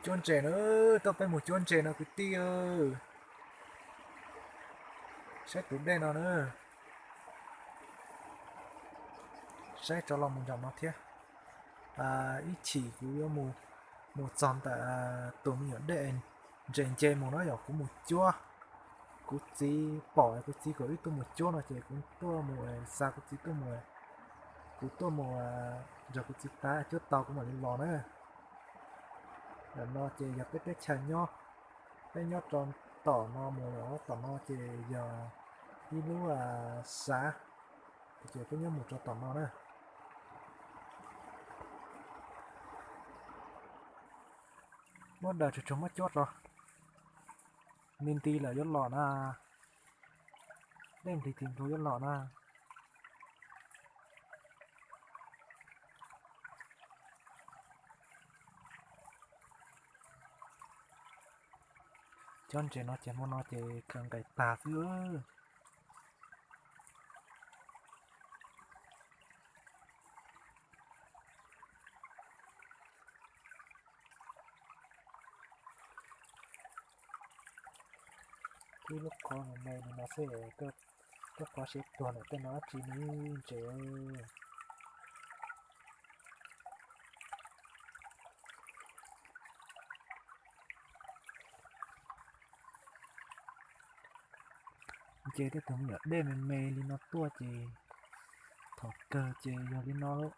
Cuab ntses na, tuaj peb mus cuab ntses no kwv tij. Saib tus dej no na, saib tso los mus nram no thiab. Ib chim kuv yuav mus, mus txog ntawm tus me nyuam dej ntses nce mus no yog kuv mus cuab. Kuv txiv pom kuv txiv kom wb tuaj mus cuab no ces kuv tuaj mus xa kuv txiv tuaj mus, kuv tuaj mus nrog kuv txiv tav cuab tau kuv mam li los na. Ntawm no ces yog peb teb chaws nyob, peb nyob rau tom no mus lawm, tom no ces yog ib lub xav, ces peb nyob mus rau tom no na. Muab daws tsuag tsuag muab cuab tso, nti nti lawm yuav los na, dej nti ti ntu yuav los na. Cov ntses no ces hmo no ces khaws nqaim tag xwb. Ib lub qhov me me li no xwb, koj qhov siav tuag ntawm tej no dab tsi ne ntses. Nce tej tug me nyuam dej me me li no tuaj ces thaum kawg ces yog li no lauj.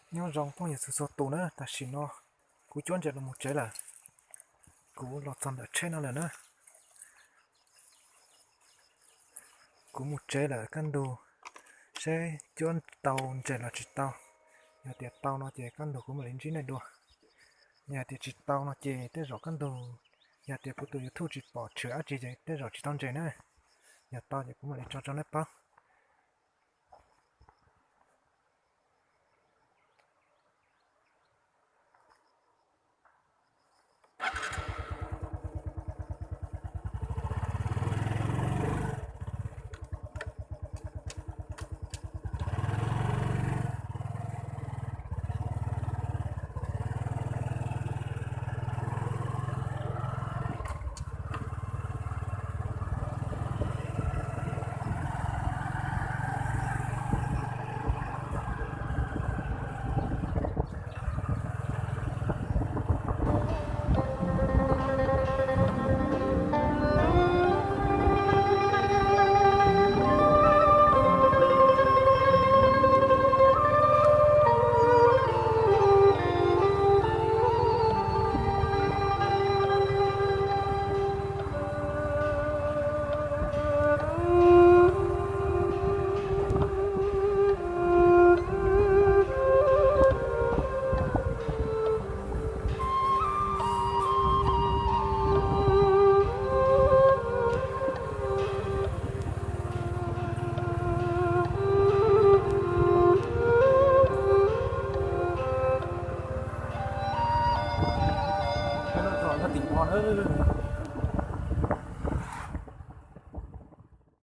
Nyob zoo phooj ywg txhua txhua tus na, tam sim no kuv cuab ntses los mus tsev lawm. Kuv los txog ntawm tsheb no lawm na. Kuv mus tsev lawm, kaj ntug seb cuab tau ntses los tsis tau. Yog tias tau no ces kaj ntug kuv mam li ntsib nej dua. Yog tias tsis tau no ces tej zaum kaj ntug, yog tias kuv tus YouTube tsis pom tshwm dab tsi ces tej zaum tsis tau ntses na. Yog tau ces kuv mam li tso rau nej paub.